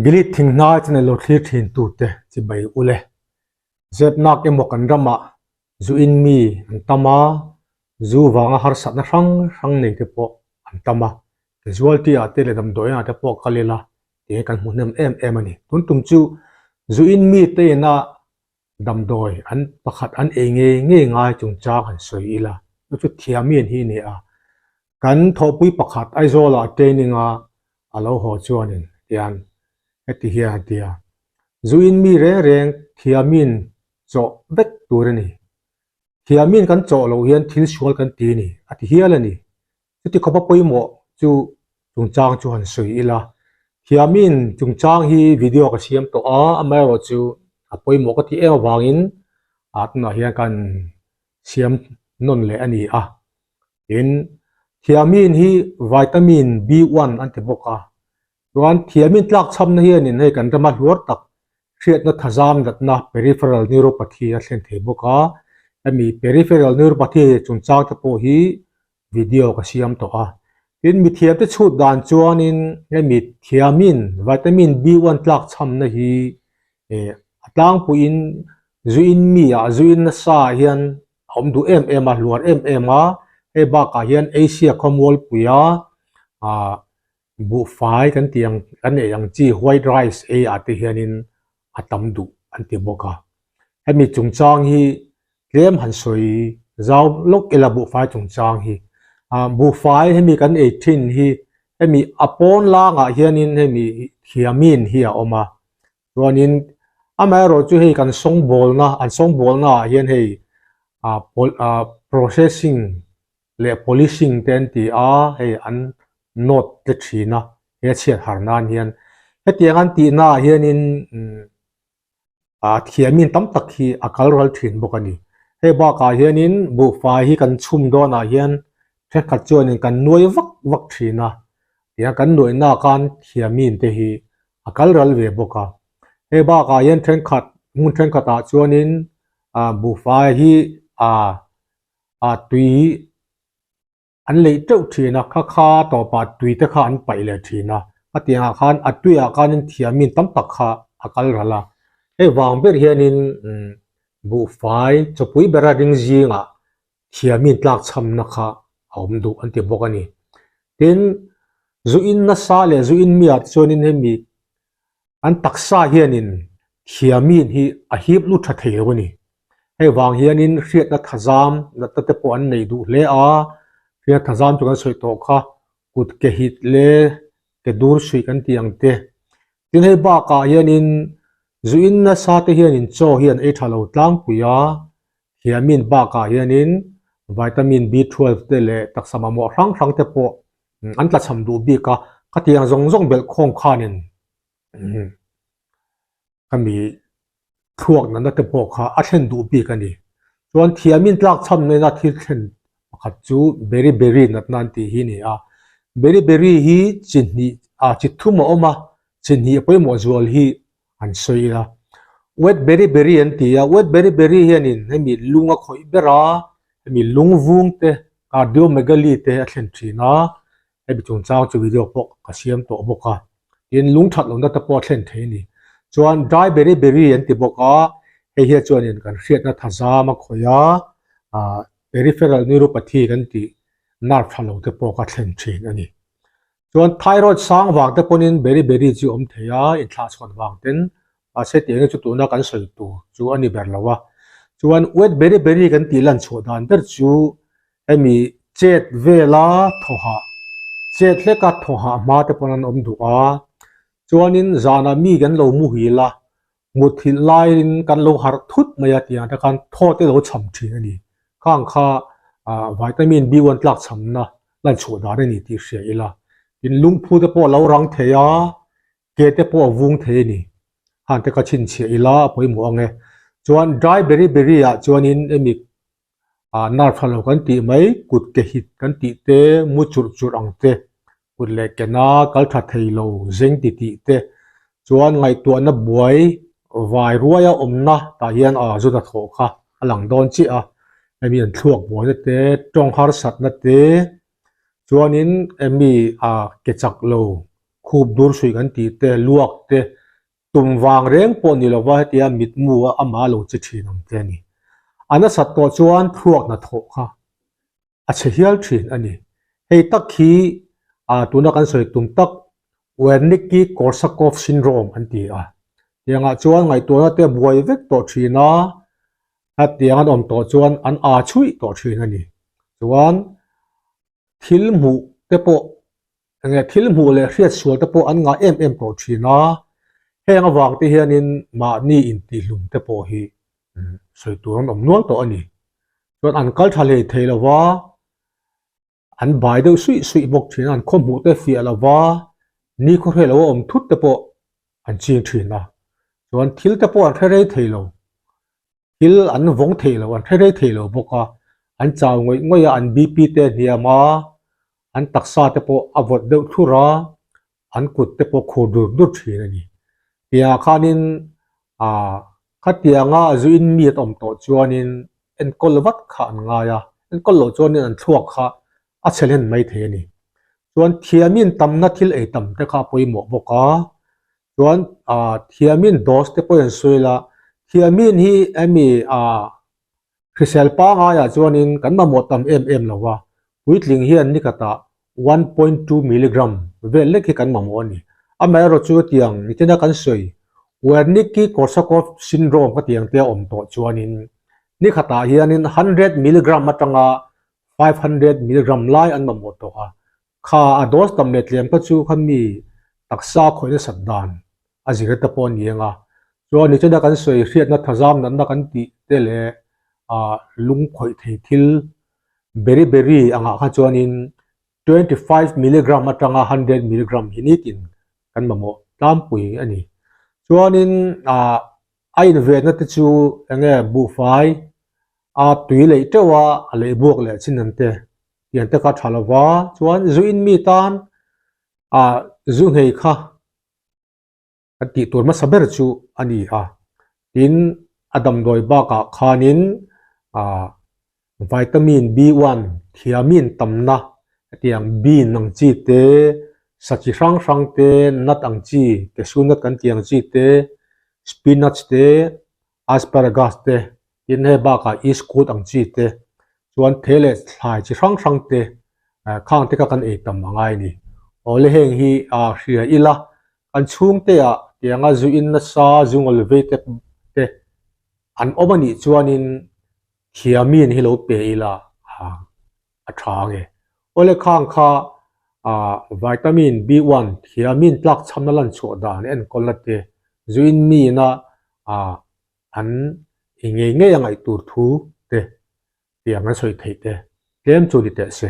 Gilead thinghnai channel lo thlir thin tute chibai ul e. Zepnak emaw kan ramah zu in mi an tam a, zu vanga harsatna hrang hrang nei te pawh an tam a, casualty ah te leh damdawiin ah te pawh kal ila tih hi kan hmu hnem em em a ni. Tun tum chu zu in mi te ina Damdawi an pakhat an ei ngei ngei ngai chungchang han sawi ila, chu chu thiamin hi ni a. Kan thawhpui pakhat Aizawlah training a a lo haw chuanin tian heti hian a ti a, Zuin mi reng reng thiamin chawh vek tur a ni. Thiamin kan chawh loh hian thil sual kan ti a ni, a ti hial a ni. Chuti khawpa pawimawh chu chungchang chu han sawi ila, thiamin chungchang hi video ka siam tawh a, amaherawh chu a pawimawh ka tih em avangin ah tunah hian kan siam nawn leh a ni a. Tin, thiamin hi vitamin B1 an ti bawk a, Chuan thiamin tlakchhamna hianin hei kan rama hluar tak hriatna thazam natna peripheral neuropathy a thlen thei bawk a, hemi peripheral neuropathy chungchang te pawh hi video ka siam tawh a. Tin, mithiamte chhut dan chuanin hemi thiamin vitamin B1 tlakchhamna hi eh a tlangpuiin zuin mi ah zuin nasa ah hian a awm duh em em a, hluar em em a, hei bakah hian Asia khawmualpuia ah Buhfai kan tih ang kan ei ang chi white rice ei ah te hianin a tam duh an ti bawk a. Hemi chungchang hi tlem han sawi zau lawk ila buhfai chungchang hi. Ah buhfai hemi kan ei thin hi hemi a pawn langah hianin hemi thiamin hi a awm a. Chuanin amaherawh chu hei kan sawngbawlna an sawngbawlna ah hian hei ah ah processing leh polishing te an ti a, hei an note te thin a, he chhiat har nan hian. Hetiang an tih naah hianin ah thiamin tam tak hi a kal ral thin bawk a ni. Hei bakah hianin buhfai hi kan chhum dawnah hian thenkhat chuanin kan nuai vak vak thin a, tiang kan nuaihna khan thiamin te hi a kal ral ve bawk a. Hei bakah hian thenkhat hmun thenkhatah chuanin ah buhfai hi ah ah tui an leih teuh thin a, kha kha tawpah tui te kha an paih leh thin a, a tiangah khan a tuiah khanin thiamin tam tak kha a kal ral a, hei vang ber hianin buhfai chawpui bera ring zingah thiamin tlakchhamna kha a awm duh an ti bawk a ni. Tin, zu in nasa leh zu in miah te chuanin hemi An taksa hianin thiamin hi a hip lut tha thei lo a ni. Hei vang hianin hriatna thazam natna te pawh an nei duh hle a, hriatna thazam chu kan sawi tawh kha kut ke hit leh ke dur suih kan tih ang te. Tin hei bakah hianin zu in nasa te hianin chaw hi an ei tha lo tlangpui a, thiamin bakah hianin vitamin B12 te leh taksa mamawh hrang hrang te pawh an tlachham duh bik a, khatiang zawng zawng belh khawm khanin khami thluak natna te pawh kha a thlen duh bik a ni. Chuan thiamin tlakchham nena thil thlen pakhat chu beri beri natna an tih hi a ni a, beri beri hi chi hnih ah chi thum a awm a, chi hnih a pawimawh zual hi an sawi a. Wet beri beri an ti a, wet beri beri hianin hemi lung a khawih ber a, hemi lung vung te cardiomegaly te a thlen thin a, hemi chungchang chu video pawh ka siam tawh bawk a, tin lung that lohna te pawh a thlen thei a ni. Chuan dry beri beri an ti bawk a, hei hian chuanin kan hriatna thazam a khawih a, ah peripheral neuropathy kan tih nerve tha lo te pawh ka thlen thin a ni. Chuan thyroid sang vang te pawhin beri beri chu awm thei a, inthlahchhawn vang ten mahse tih enge chu tuna kan sawi tur chu a ni ber lo a. Chuan wet beri beri kan tih lan chhuah dan ber chu hemi chet vela thawhah chet hleka thawhah hma te pawn an awm duh a. Chuanin zanah mi kan lo muhil a, Mutthilh laiin kan lo harh thut mai a tih ang te khan thaw te lo cham thin a ni. Khang kha vitamin B1 tlak chamna lan chhuah dan a ni tih hria ila. Tin lungphu te pawh a lo rang thei a, ke te pawh a vung thei a ni. Khang te kha chhinchhiah ila a pawimawh ang e. Chuan dry berry berry ah chuanin hemi ah nerve tha lo kan tih mai, kut ke hit kan tih te, mu churh churh ang te, kut leh kena kal tha thei lo zeng ti tih te chuan ngaihtuahna buai vai ruaia awmna tah hian a zut a thawh kha a lang dawn chiah a, hemi an thluak buaina te, tawng harsatna te chuanin hemi ah ke chak lo. Khup dur suih kan tih te, luak te, tum vang reng pawh ni lova hetia mitmu a amah lo che thin ang te a ni. A nasat tawh chuan thluak hnathawh kha a chhe hial thin a ni. Hei tak hi tuna kan sawi tum tak Wernicke-Korsakoff syndrome an ti a. Tiangah chuan ngaihtuahna te buai vek tawh thin a, hetiang an awm tawh chuan an aa chhuih tawh thin a ni. Chuan thil hmuh te pawh enge thil hmuh leh hriat sual te pawh an ngah em em tawh thin a, heng avang te hianin mahni intihhlum te pawh hi sawi tur an awm nual tawh a ni. Chuan an kal tha hlei thei lo va, an bai deuh suih suih bawk thin a, an khaw hmuh te fiah lo va, ni khaw hre lo a awm thut te pawh an ching thin a. Chuan thil te pawh an hre rei thei lo. Thil an vawng thei lo, an hre rei thei lo bawk a, an chau ngawih ngawih a, an BP te a hniam a, an taksa te pawh a vawt deuh thlur a, an kut te pawh khur dur dur thin a ni. Tiangah khanin aah khatianga zu in mi an awm tawh chuanin enkawl vat kha an ngai a, enkawl loh chuanin an thluak kha a chhe hlen mai thei a ni. Chuan thiamin tamna thil ei tam te kha a pawimawh bawk a, Chuan ah thiamin dose te pawh in sawi la, thiamin hi hemi ah hrisel pangaiah chuanin kan mamawh tam em em lo va, puitling hian nikhatah 1.2 milligram vel lek hi kan mamawh a ni. Amaherawh chu tiang nichina kan sawi Wernicke-Korsakoff syndrome ka tiang te a awm tawh chuanin nikhatah hianin 100 milligram atanga 500 milligram lai an mamawh tawh a, Kha a dose tam leh tlem kha chu kha mi taksa khawih nasat dan a zir te pawh a ni ang a. Chuan nichina kan sawi hriatna thazam natna kan tih te leh ah lung khawih thei thil beri beri angah kha chuanin 25 milligram atanga 100 milligram hi nitin kan mamawh tlangpui a ni. Chuanin ah a invenna te chu eng nge buhfai a tui leih teuh a a leih buak leh chin ang te Tiang te kha tha lo va, chuan zu in mi tan ah zu nghei kha kan tih tur hmasa ber chu a ni a. Tin, a damdawi bakah khanin ah vitamin B1 thiamin tamna hetiang bean ang chi te, sa chi hrang hrang te, nut ang chi, cashew nut kan tih ang chi te, spinach te, asparagus te, tin hei bakah iskut ang chi te, chuan thei leh thlai chi hrang hrang te khang te kha kan ei tam a ngai a ni. Awle heng hi ah hria ila kan chhungte ah tianga zu in nasa zu ngawl vei te te an awm a nih chuanin thiamin hi lo pe ila a tha ange. Awle khang kha ah vitamin B1 thiamin tlak chhamna lan chhuah dan enkawlna te zu in mi ina ah an i ngei ngei a ngaih tur thu te tiang an sawi theih te tlem chu ni teh se.